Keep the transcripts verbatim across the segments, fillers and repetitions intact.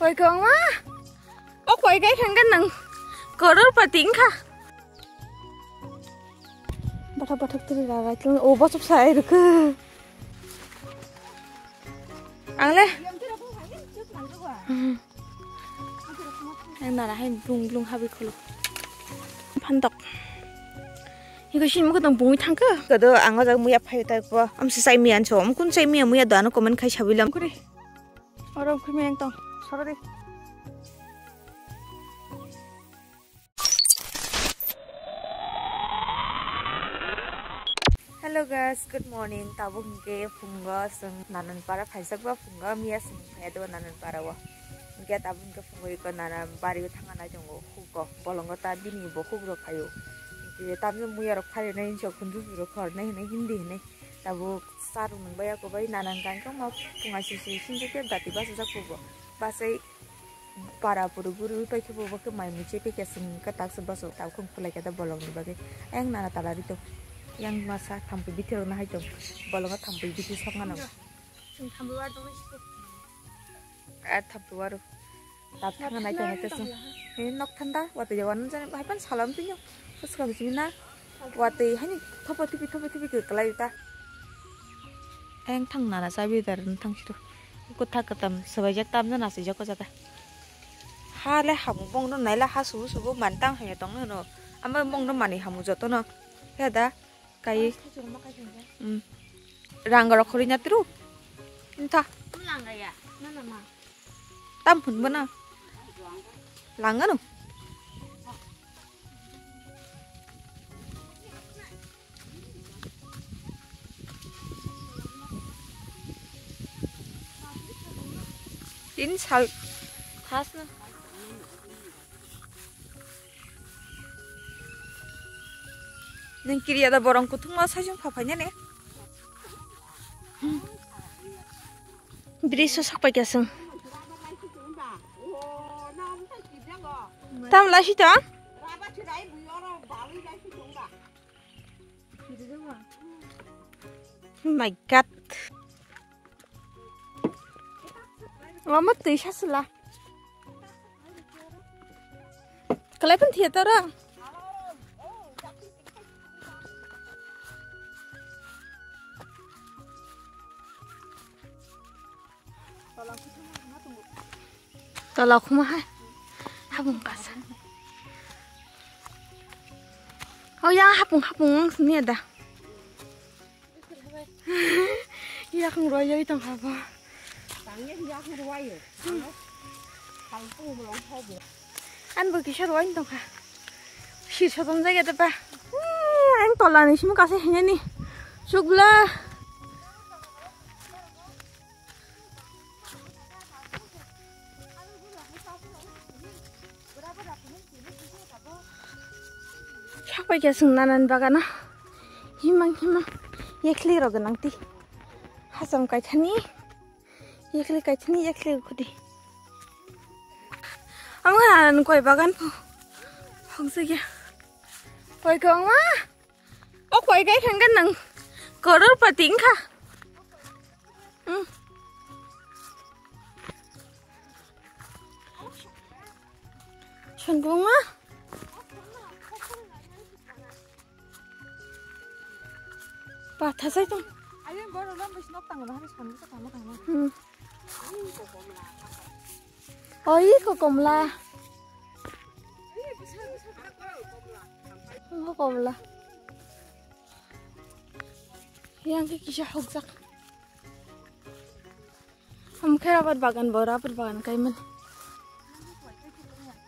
Koi kong ma? O koi kai kang kan nang. Koror pati wngkha. Bathak bathak tiri rarai tong o bosok sai rwkha. Ang le. Ang nara hai blung blung habi khuluk. Phantok. Hiko sini mukhang tong bungwi thangkha. Kodo ang o jaga muya phai ta ko. Am se sai miya anso. Am kun sai miya muya do ano comment khai sabilam. Kuri. Oro khumi ang tong. Sorry. Hello guys, good morning. Tabuk hwnkhe phungo chwng Nananpara phaijak ba phungo miya chwng phaiya do Nananpara o. Hwnkhe tabuk hwnkhe phungo iko Nanan bari o thangna nai tongo hugo bolongo ta bini bo huk rok phaio. Hwnkhe tamni muya rok phari nai hinwi sok khunju buro khor nai hinwi hindi hinwi tabuk charwk nung bai ako bai Nanan kangkhe ma phunga sisi sindi khe bati bachajak hugo bachai. Para puru guru pai khe bo khe mai mui che pekya sing ka tak se baso ta khum khulai khe da bolong ni bagwi. Ayang nana tala ri to. Yang masa thampi bithi rok na hai to. Bolong thampi bithi sok ngano. Sing thampi war dong siko. A thampi waru. Ta thang nai to nai to sing. He nok thanda wati jawan jani hai pan salam tinyo. Terus kami sini na. Watwi hani thopo thipi thopo thipi kwklai ta. Ayang thang nana chabi dar thang situ. Kutha katam swbaijak tamjana swijak o jaga. Ha le hamu bongno naila ha subu subu mantang hanya tong no. Ama bongno mani hamu joto no. He da kai. Hmm. Rang rok khori na tru. Inta. Langaya. Nana ma. Tam phun bana. Langano. Tin sal khasna. Neng kiriya da borong kuthung ma sajung pha phanya ne. Bri so sak pai kasung. Tam la si ta? Oh my God. Mama tui sasla. Kalai pun theater ah. Tola khuma hai. Habung kasa. Oh ya, hapung hapung ang sini ada. Yakung royoi tong habo. An bo kisa royoi tong kha. Sir sotom jage de ba. Ang tola ni simu kasa hinani. Chukla. Sakpai khe chwng nanan bagano himang himang yekli rok gwnang twi hacham kaithani yekli kaithani yekli khudi ang nanan koi bagan pho hokjagya koi khe ongma. O koi kai thangkha nang koror pati wngkha. Hmm. Sundung ma. Patha sai tong. Ayang goro lam bis nok tang ma hari sundung sa tang ma tang ma. Hmm. Oi ko komla. Ko komla. Yang ke kisa hokjak. Am khe rabar bagan bo rabar bagan kaiman.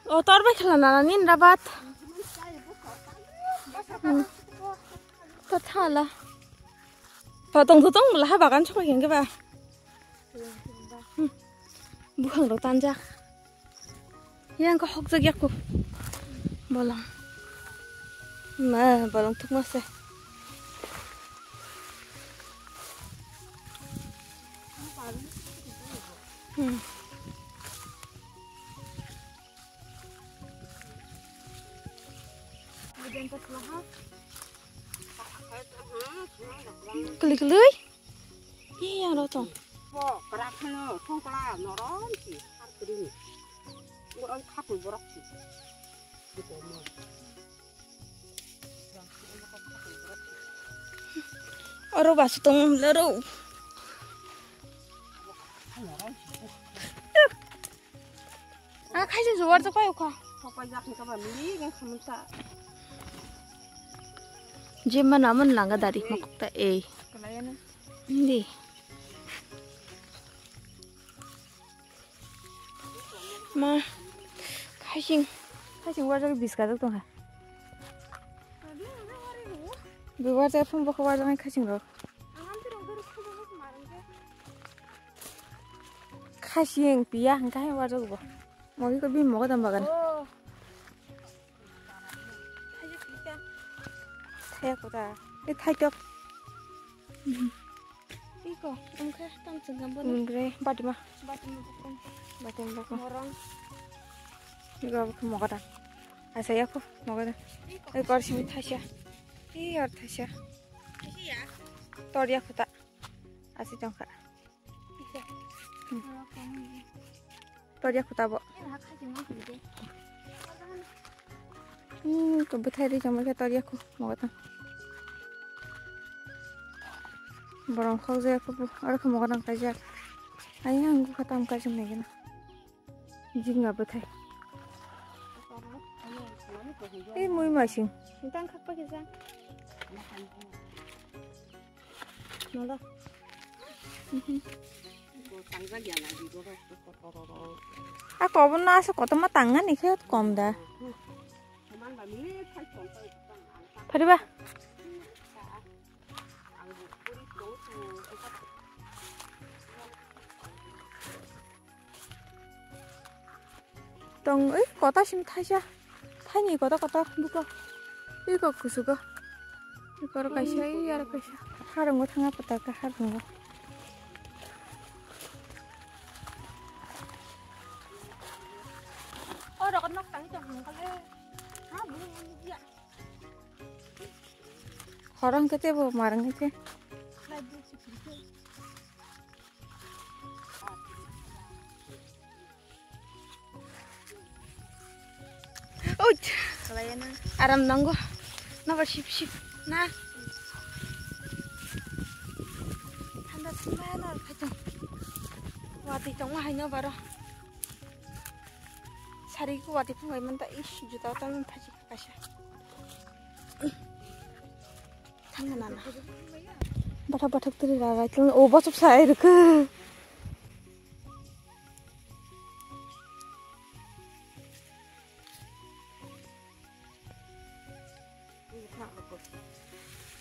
O tor bai khala nana nin rabat. Hmm. Ta thala. Ba tong tong la ha bagan chokla keng ke ba. Hmm. Bukhang rok tanjak. Yang ko hokjak yaku. Bolong. Ma, bolong thukma se. Hmm. Klik klik. Ih, yang rotong. Bo, krak kheno, thongkla, norom si. Oro basu tong lero. A khaising juwar to kai ukha. Jemma naman langa dari makta ei. Hindi. Ma, khaising, khaising warjak biska jak tongkha. Bi warjak phung bokha warjak khaising rok. Khaising piya hingkha hai warjak bo. Mogi ko bi moga dam bagan. Thaya kuda. E thaitok. Iko, wngkhe tam chwngkam bono. Wngkhe batima. Batima bukung. Batima bukung. Morong. Iko bukung mogoda. Asa yako mogoda. Iko. E kor simi thaisa. E ar thaisa. Thaisa ya. Tor ya khuta. Asi tongkha. Iko. Hmm. Morong kong. Torya khuta bo. Hmm, to bwthai ri chama khe torya khu mogo tang. Borong khok jaya khu bo, aro khu mogo tang kaijak. Ayang khu khatam kaijak nai gana. Jinga bwthai. Ei mui masing. Tang khak pa kisa. Nolo. A kobo no asa kotorma tangna ni khe kom da. Phariba. Tong oi kota sim thaisa. Thaini kota kota buko. Iko kusugo. Iko aro kaisa, oi aro kaisa. Harungo thangna pata ka harungo. Oro nok tang tong hangkale. Ha bu ya. Khorang kete bo marang kete. Uch. Aram nanggo. Naba sip sip na. Thanda thanda na khaito. Wati tong hai no baro. Sari ko wati phung hai man ta ish juta ta man phaji kaisa. Thangna nana. Bathak bathak tiri rarai tong. O bosok sai rwkhe.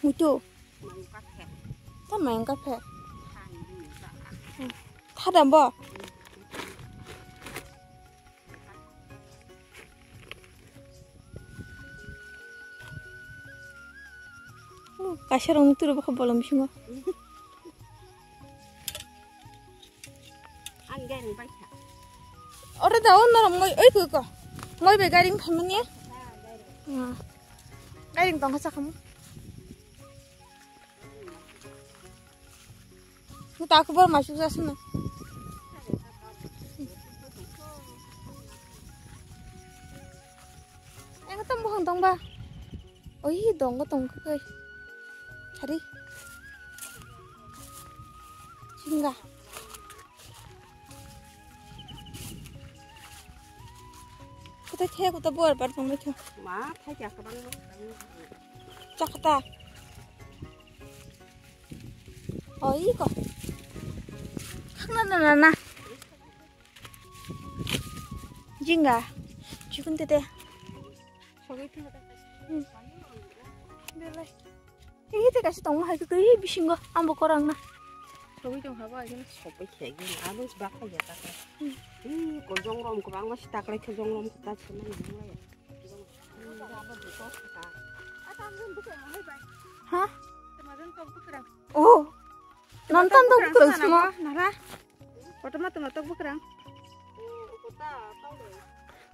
Muitu. Ta mayang kaphe. Thadambo. Kaisa rong turu bokho bolom bisingo. Ang gairing bai kha. Oro da o norok moi oi koi ko. Moi bai gairing phaimani. Gairing tongkha chakhamu. Ni ta khubor masuk jasana. Eng tam buhang tong ba. Oi dong tong kai. Hari. Singa. Kutai thaya kutai buar bar tong mai tho. Ma thai kya kabang. Chakta. Oi ko. Khakna na na na. Jinga. Chikun tete. Sogwi thang ta. Hmm. Belai. Ih, tei kaisa tongo hai khe, ih, bisingo, ambo korang na. Sogwi tong habo, ai kheno sogwi khe, ih, abo bakha ya ta khe. Hmm. Ih, ko jong rom ko bangma si taklai khe jong rom ko ta se mani nang lai. Ha? Oh. Nonton dok bukrang simo. Nara. Kotorma tongma tok bukrang.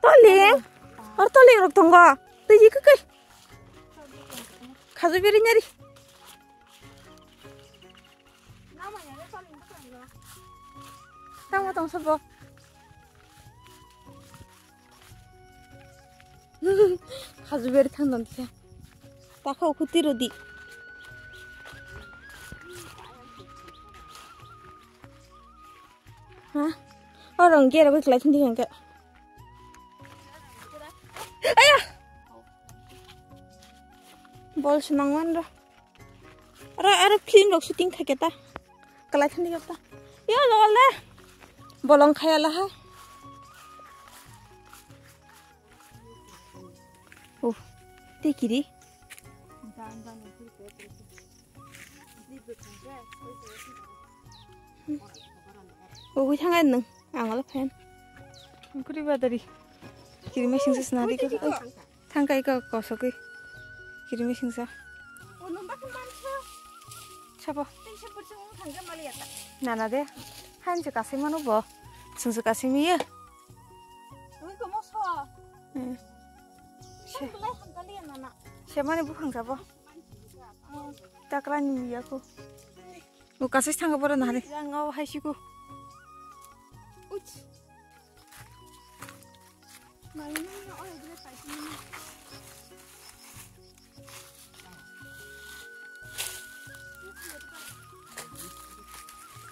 Toling. Or toling rok tongo. Tei ji kai. Khaju biri nyari. Tamo tong sabo. Haju beri thang don khe. Takho khuti rodi. Ha? Orang gera bai klai thindi hangke. Aya! Bol senang man ro. Aro, aro film rok shooting thake ta. Kalai thandi ta. Yo, lo le. Bolong khaya la ha. Oh, te kiri. Oh, hui thangai nung. Ang lo phen. Kuri badari. Kiri machine se senari ko. Thangkai ko kosogwi. Kirimi singsa. Sabo. Nana de. Hanse kasai mano bo. Singsa kasai miye. Hmm. Se. Se mani bukhang sabo. Takla ni miya ko. Bo kasai thangka boro nahari. Yang ngau hai siku. Uch.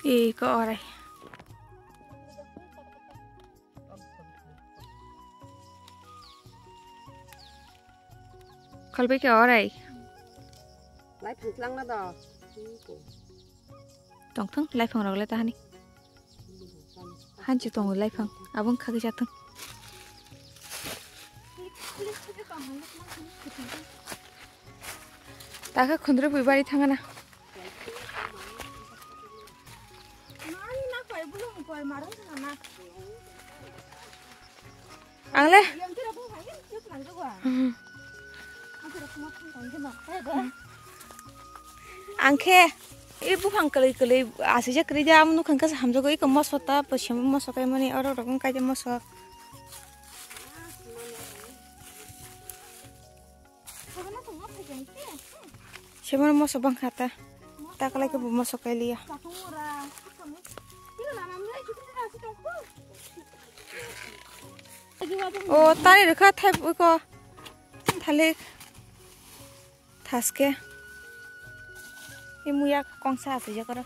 Ih, kok orai. Khalbai khe orai. Lai phang tlang na do. Tongthung, lai phang rok le tahani. Hanchi tongo lai phang, abong khagwi chathung. Takha khundrwi bui bari thangana. Ang le. Ang khe, e buphang kwlwi kwlwi aswijak kwrwi de, amo nukha khe hamjagwi, eko moso ta, bo simi moso kaimani, oro rok wng kaijak moso. Sebo moso bangkha ta. Ta kwlai khe bo moso kailiya. O tari rwkha thai uko. Thalik. Thaske. I muya kongsa aswijak oro.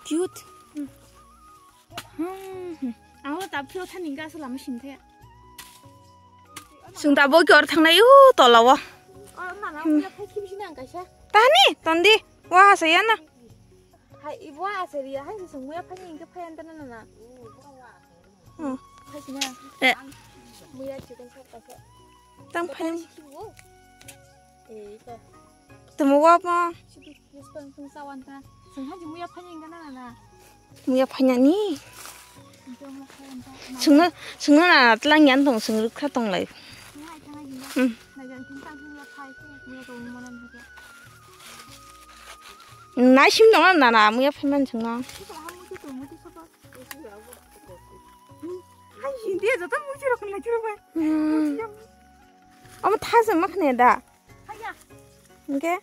Cute. Hmm. Ang ta phio thani ga asal ama sing the. Sung ta bo kyor thangnai u tola o. O mana ya phai khibisi nang kaisa. Tani tondi wa asa ya na. Hai ibo asa riya hai sung muya phai ni ke phai antana na na. Hmm. Phai sina. Eh. Muya chicken sop kaisa. Tang phai. Eh, ito. Tamo wa pa. Muya phanya ni. Sungna, sungna na tlang yan tong, sung rukha tong lai. Hmm. Nai sim tong na na, muya phaman sungna. Hmm. Omo thaisa ma khne da. Hingke?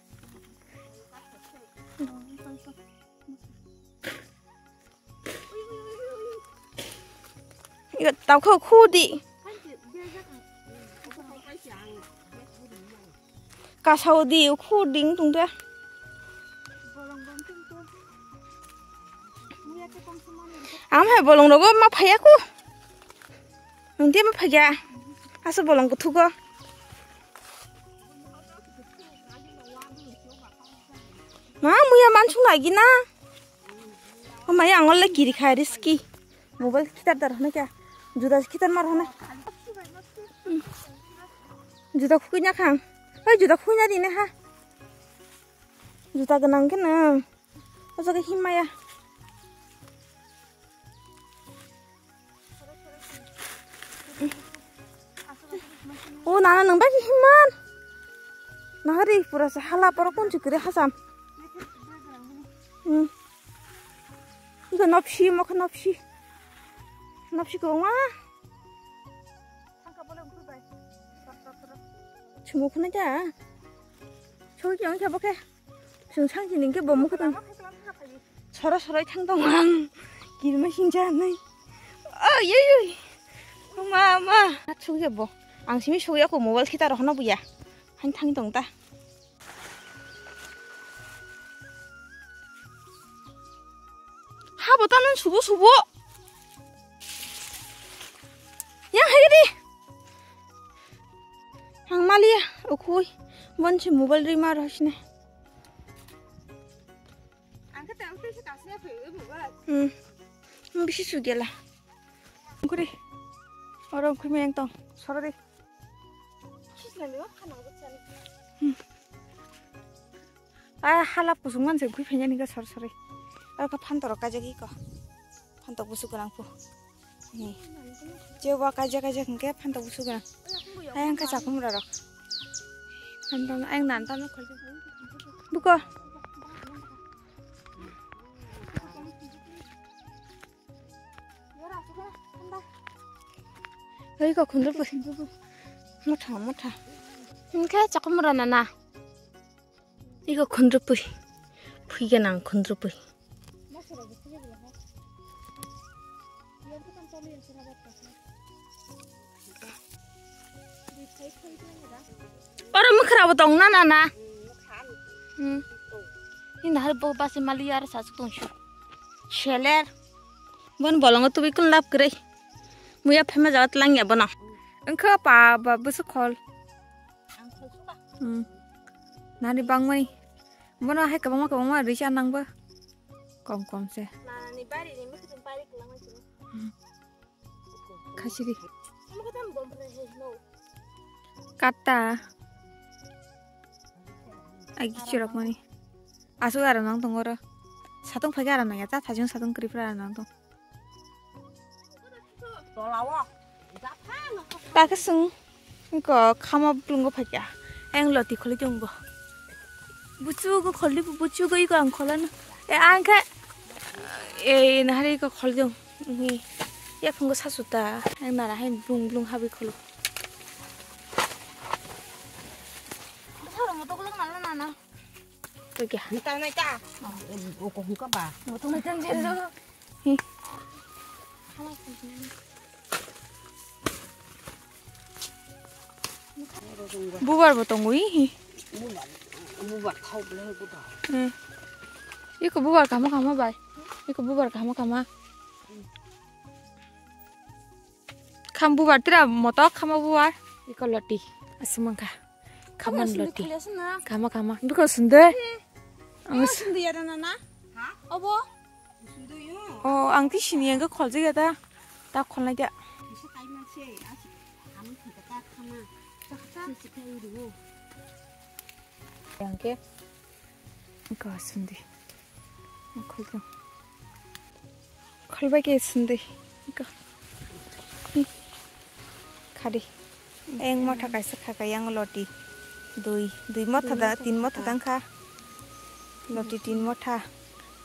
Igo tau kho khu di. Kasao di khu ding tung de. Am hai bolong rogo ma phaya khu. Nungde ma phaya. Asa bolong kuthugo. Ma muya mansung lagi na. O maya angol le kiri khai riski. Mobile kitar dar hana kya. Juda kitar mar hana. Juda khuinya khang. Oi juda khuinya dine ha. Juda ganang kena. O jaga himaya. O nana nang bagi himan. Nahari pura se hala poro kon chukure hasam. Hmm. Iga nopsi mokha nopsi. Nopsi ko ma. Chumuk na ja. Chuk yang kya boke. Sungsang sini ke bomu kutang. Soro soro thang tong ang. Kirma singja nai. Oi oi oi. Ma ma. Achu ke bo. Ang simi sugwi ako mobile khita rohorno buya. Hain thangwi tong ta. Ha bo tanon subo subo. Yang hai di. Ang maliya ukhui. Bon si mobile rima rohsne. Ang khe tang tei se kasne phe ui bubar. Hmm. Ang bisi sugela. Ang kuri. Oro ang kuri meng tong. Soro de. Sisna ni wa khana go chani. Hmm. Ah, halap kusung man se gui phenya ni ga sor sori. Aro ka phan torok kajagi ko. Phan tok busu gwnang pu. Ni. Je wa kaijak kaijak hwnkhe phantok busu gwnang. Ayang kha chakhumra rok. Phantok ayang nan tamo khol. Buko. Oi ko khundru pui. Motha motha. Hwnkhe chakhumra nana. Iko khundrupui. Phuiganang khundrupui. Oro mwkhra bo tong na na na. Hmm. Ini hari bo basi mali ar sasuk tong shu. Seler. Bon bolongo tubi kun lap kre. Muya phema jaga tlang ya bono. Engkha pa ba busu khol. Hmm. Nani bangmani. Bono hai kwbangma kwbangma risa nangba. Kom kom se. Nanani bari ni mukhutung pari kwlangma sini. Hmm. Khasiri. Katta. Agi chirok mani. Asu aram nang tong oro. Satung phaikhe aram nang ya. Ta thajung satung kwrwi phra aram nang tong. Takhe sung ko khama blungo phaikya. Ayang loti kholi jongbo. Buchu go kholi buchu go iko ang kholano. E ang khe e nahari ko khol jong. Ni ya phungo sasuta. Ayang nara hai blung blung habi kholo. Bwsarok moto golok nana nana. Tokya. Nita nita. Oko hungka ba. Moto nita nita. Hi. Bubar bo tongo hi. Bubar, bubar thau bele bubar. Hmm. Iko bubar kama kama bai. Iko bubar kama kama. Kham bubar tira moto khama bubar. Iko loti. Asumangkha. Khaman loti. Khama kama. Biko sunde. Ang sunde ya na na. Ha? Obo. Oh, ang ti sini yang khol jega ta. Ta khol na ja. Bisa kai man se. Asi. Kamu kita ta khama. Sisi kai dulu. Yang ke. Ka sundi. Khol jong. Khol bai ke sundi. Ka. Khadi. Eng motha kaisa kha ka yang loti. Dui, dui motha da, tin motha tang kha. Loti tin motha.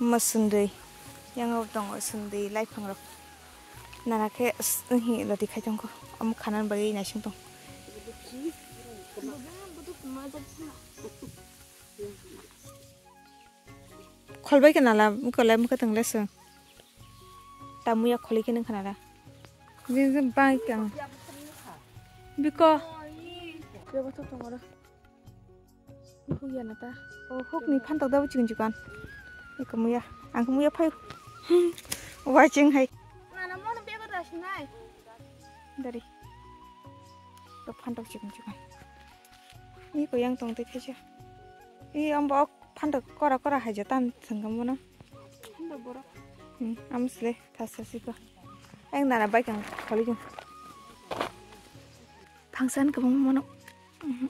Ma sundui. Yang rok tongo sundui lai phang rok. Nana khe s-, hi loti khai tong kho. Amo khanan bai naising tong. Kholbai khe nala, kolai mukha tong lesung. Tamuya kholi khe nung khanala. Jin jin bai kang. Biko. Bebo to tongora. Huk ya nata. Oh, huk ni phantok da buching jukan. Iko muya. Ang muya phai. Watching hai. Nana mono bebo da sinai. Dari. To phantok chikon chikon. Ni ko yang tong te khaisa. I ambo ok phantok kora kora haija tan sangam bono. Phantok borok. Hmm, am sle thasa siko. Ang nana bai kang kholi jung. Phangsan ko bono. Mhm.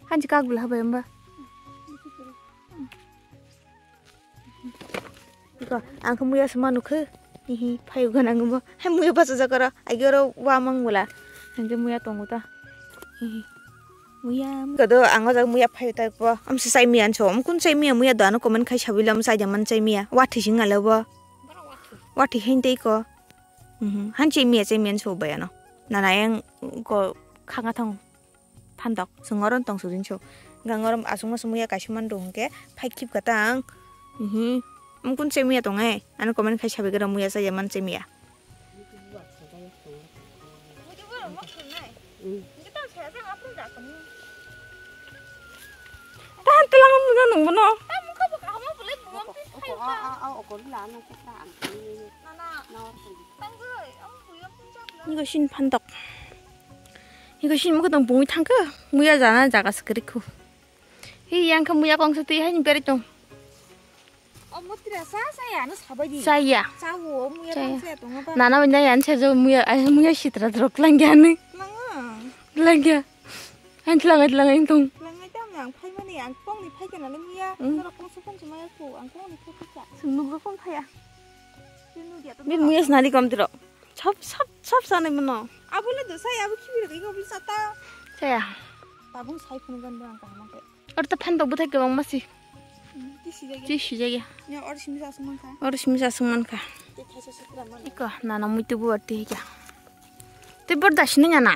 Hanji kak bela habai amba. Iko, ang khe muya se manu khe. Hihi, phayu gana ngumbo. Hai muya basa jakaro. Agi oro wa mang mula. Hingke muya tongo ta. Hihi. Muya. Kodo ang o jaga muya phayu ta ko. Am se chai miya anso. Am kun chai miya muya do ano comment khai sabi lam chai jaman chai miya. Wa thi sing ale bo. Wa thi hin tei ko. Mhm. Han chai miya chai miya anso bai ano. Nana yang ko khanga thang. Phantok, chwng oro tong sujin so. Hwnkhe ang oro aswk ma swmwi ya kaisa man rw hwnkhe phai khip kha ta ang. Mhm. Mukun chemiya tong ai. Ano comment khai sabai gra muya chaya man chemiya. Tahan telang ang buja nung bono. Niko sin phantok. Niko sin muka tong bungwi thangka. Muya jana jaga sekeriku. Hi yang ka muya kong seti hai ni beri tong. O mutra sa sa ya no sabai di. Saya. Sa wo muya Saya. Tang sa ya tong ba. Nana muya yan sa jo muya ai muya sitra drok lang ya ni. Langa. Lang ya. Ang tlang ang tlang ang tong. Lang ai tam yang phai mani ang kong ni phai kana le muya. Hmm. Norok kong sa kong sa maya ko ang kong ni phai ka. Sung nuk kong phai ya. Bin muya snali kom tiro. Sab sab sab sa nai mano. Abo le do sa ya abo khibi ri ko bil sa ta. Saya. Tabung sai phun gan ba ang kaham ke. Oro ta phan tok bwthai kwbangma si. Ti sijak ya. Ti sijak ya. Ya, oro simi sa sung mankha. Oro simi sa sung mankha. Te thaisa sitra man. Iko, nana mui tubu ati hika. Te bor dasi nung ana.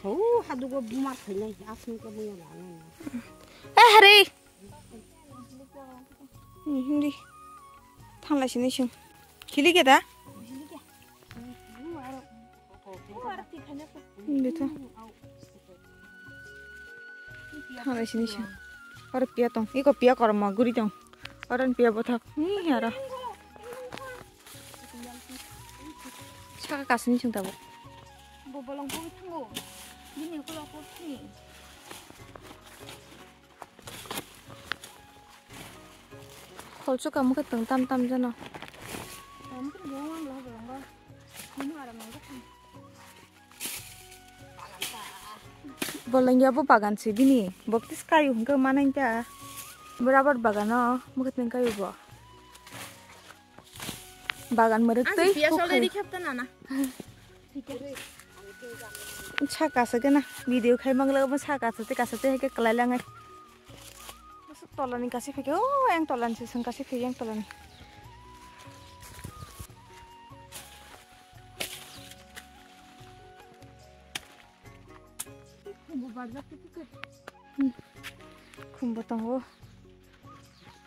Oh, hadugo bumar khainai. Asung ko mui ana. Eh, hari. Hindi. Thanglai sini sing. Khili ke da? Hindi ta. Thanglai sini sing. Oro pia tong. Iko pia kormo guri tong. Oro pia bothak. Ni aro. Saka kasini sing tabo. Bo bolong bo thango. Bini ukulok ko thani. Kholso kamu ke tong tam tam jano. Kamu ke gowang lah bolong ba. Ini ada mau kan. Bolong ya bo bagan si bini. Boktis kayu hingke manang ja. Berabar bagan o mukhe tong kayu bo. Bagan merek tei. Piya solai di khap ta nana. Saka se gana video khai mangla mo saka se te kasa te ke kalai langai. Masuk tolani kasi phike o yang tolani se sung kasi phike yang tolani. Khumbo barjak tu tu. Khumbo tongo.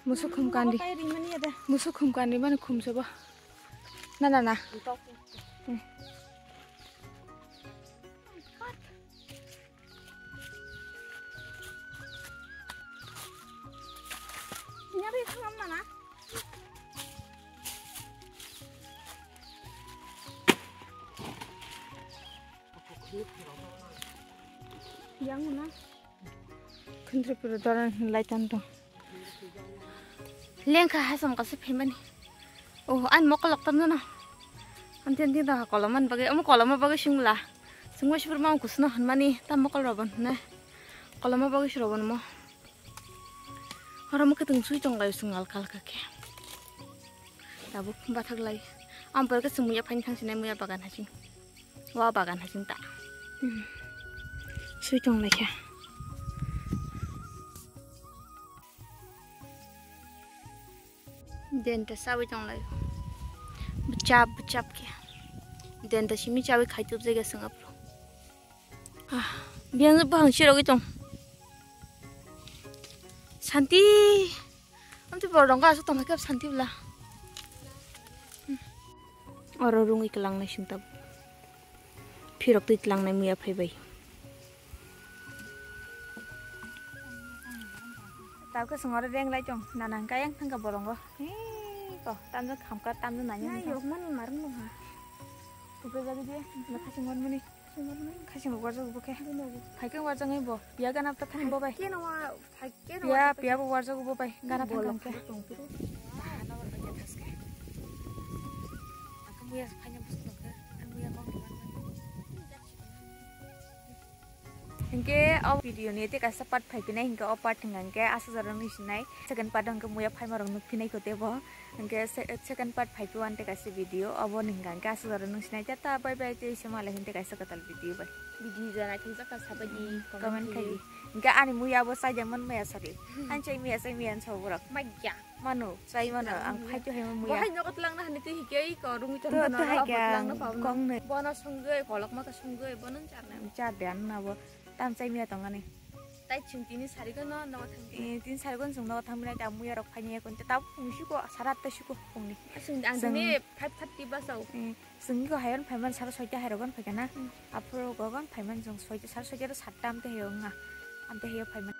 Musu khum kandi. Musu khum kandi mani khum sobo. Na na na. Yang mana? Khundri pura doran lai tan tong. Lengkha hasam kasa phaimani. Oh, an mokol lok tam jana. Anti anti da kolom man bagai, omo kolom bagwi singla. Singmo sibur ma kusno hanmani, tam mokol robon ne. Kolom bagwi si robon mo. Oro mo kitung sui tong lai sung alka alka khe. Tabuk bathak lai. Am por ke sung muya phain thang sinai muya bagan haching. Wa bagan haching ta. Hmm. Sui tong lai khe. Denta sawi tong lai. Bwchap bwchap khe. Denta simi chawi khai tup jega sung apro. Ah, biang bahang sirogwi tong. Santi. Amtwi borok rong asuk tongkha khe santi bwla. Oro rungwi kwlangnai sing tabuk. Phirok twi tlangnai muya phaibai. Tabukhe song oro reng lai tong, nana hwnkha yang thangkha borongo. Hei ko, tamjok khamkha, tamjok nanya hwnkha. Yok mani marwng nungha. Kupre jagwi je, na khasing hor mani. Khasing hor mani. Khasing hor warjak bo khe. Bini bo. Phaikhe warjak nai bo. Piya gana ta thani bo bai. Khe no wa, phaikhe no Piya, warjak piya bo warjak bo bai. Gana thang khe. Bolok khe tong phuru. Ah, na warjak khe thas khe. Ang khe muya phaina bus nungkhe. Ang muya kok ni man mani. Hinkhe o video ni tei kaisa part phai phinai hinkhe o part hwnkha hinkhe aswk jora nung sinai second part o hinkhe muya phaima rok nuk phinai kho tebo hinkhe se-, second part phai phi wan tei kaisa video obo ni hwnkha hinkhe aswk jora nung sinai tata bye bye tei se malai hinkhe kaisa kwtal video bai. Video jora khe jaka sabai di comment khai di. Hinkhe ani muya bo chai de man maya sari. Ani chai maya chai maya so borok. Maya. Mano, chai mano, ang phai to hai muya. Bahai nogo twlang na hani twi hikai ko rungwi tong to, to hai kya, twlang na pabna. Kong ne. Bono sungwi, kolok ma ka sungwi, bono char na. Char de an na bo, tam chai miya tong ani. Tai chwng tini sarigo no nogo thangdi. Eh, tini sarigo no chwng nogo thangmani ta muya rok phaini ekon ta tabuk phung siko sara atta siko phungni. Aswng ang Chwng tini five thirty bus o. Eh, chwng iko hayon phaiman sara soita hairogon phaikana. Hmm. Aphuru gogon phaiman chwng soita sara soita ro satta amte heyo nga. Amte heyo phaiman.